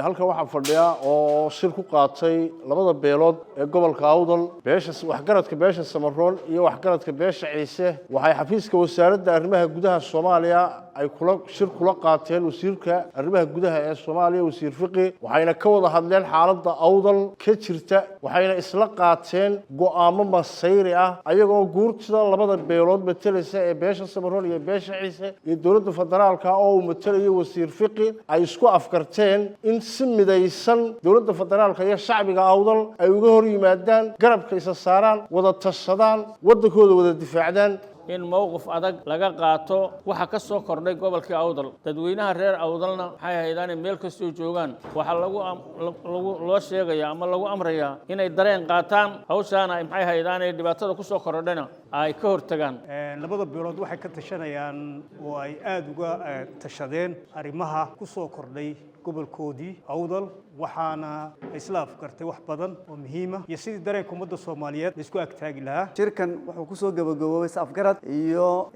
Halkan waxaa fadhiya oo shir ku qaatay labada beelood ee gobolka Awdal, beesha waxgaradka beesha Samaroon iyo waxgaradka beesha Ciise. Waxay xafiiska Wasaaradda Arrimaha Gudaha Soomaaliya ay kula shir kula qaateen wasiirka arrimaha gudaha ee Soomaaliya, Wasiir Fiqi. Waxayna ka wada hadleen xaaladda Awdal ka jirta, waxayna isla qaateen go'aamo masayri ah, ayagoo guurtida labada beelood matalaysa ee beesha Samaroon iyo beesha Ciise iyo dowladda federaalka oo uu matalayo Wasiir Fiqi ay isku afkarteen in si midaysan dowladda federaalka iyo shacbiga Awdal ay uga hor yimaadaan, garabka isa saaraan, wada tashadaan, waddankooda wada difaacdaan. In mowqif adag laga qaato waxa ka soo kordhay gobolkii Awdal. Dadweynaha reer Awdalna waxay haydaanay meel kastoo joogaan, waxaa lagu loo sheegaya ama lagu amrayaa inay dareen qaataan hawshaana ay maxay haydaanay dhibaatada ku soo kordhayna ay ka hortagaan. Labada beelood waxay ka tashanayaan oo ay aada uga tashadeen arrimaha ku soo kordhay gobolkoodii Awdal, waxaana isla afgartay wax badan oo muhiima iyo sidii dareenka ummadda Soomaaliyeed la isku agtaagi lahaa. Shirkan wuxuu kusoo gabagaboobay is-afgarad iyo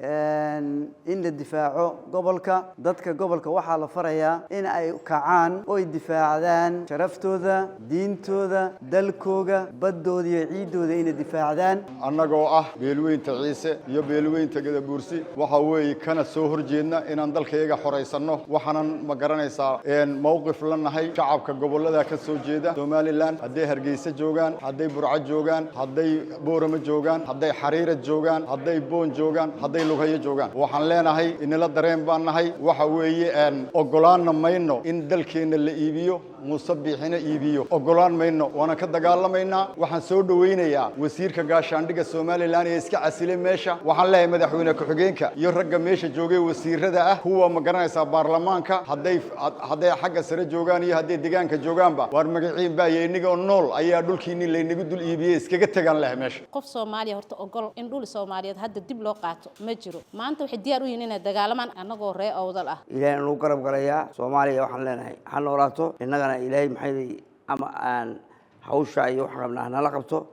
in la difaaco gobolka. Dadka gobolka waxaa la farayaa in ay kacaan oo ay difaacdaan sharaftooda, diintooda, dalkooga, baddooda iyo ciiddooda inay difaacdaan. Annagoo ah beelweynta Ciise iyo beelweynta Gadabuursi, waxa weeye kana soo horjeedna inaan dalkayaga xoraysanno. Waxaanan, ma garanaysaa, mowqif la nahay shacabka gobollada ka soo jeeda Somaliland, hadday Hargeysa joogaan, hadday Burco joogaan, hadday Booramo joogaan, hadday Xariirad joogaan, hadday Boon joogaan, hadday Lughayo joogaan. Waxaan leenahay inila dareen baan nahay. Waxa weeye oggolaanna mayno in dalkeenna la iibiyo, Muuse Biixina iibiyo. Oggolaan mayno, waana ka dagaalamaynaa. Waxaan soo dhowaynayaa wasiirka gaashaandhigga Somaliland ee iska casilay meesha. Waxaan leeyahay madaxweyne ku-xigeenka iyo ragga meesha joogay, wasiirada ah, kuwa, ma garanaysaa, baarlamaanka, hadday xagga sare joogaan iyo hadday deegaanka joogaanba, waar magaciin baaya inigoo nool ayaa dhulkiinni laynagu dul iibiyey, iskaga tegaan leh meesha. Qof Soomaaliya horta ogol in dhul Soomaaliyeed hadda dib loo qaato ma jiro. Maanta waxay diyaar u yihiin inay dagaalamaan annagoo ree Awdal ah. Ilaahay nagu garab galayaa. Soomaaliya waxaan leenahay ha noolaato. Innagana Ilaahay maxay ama aan hawsha iyo waxaan qabnaa nala qabto.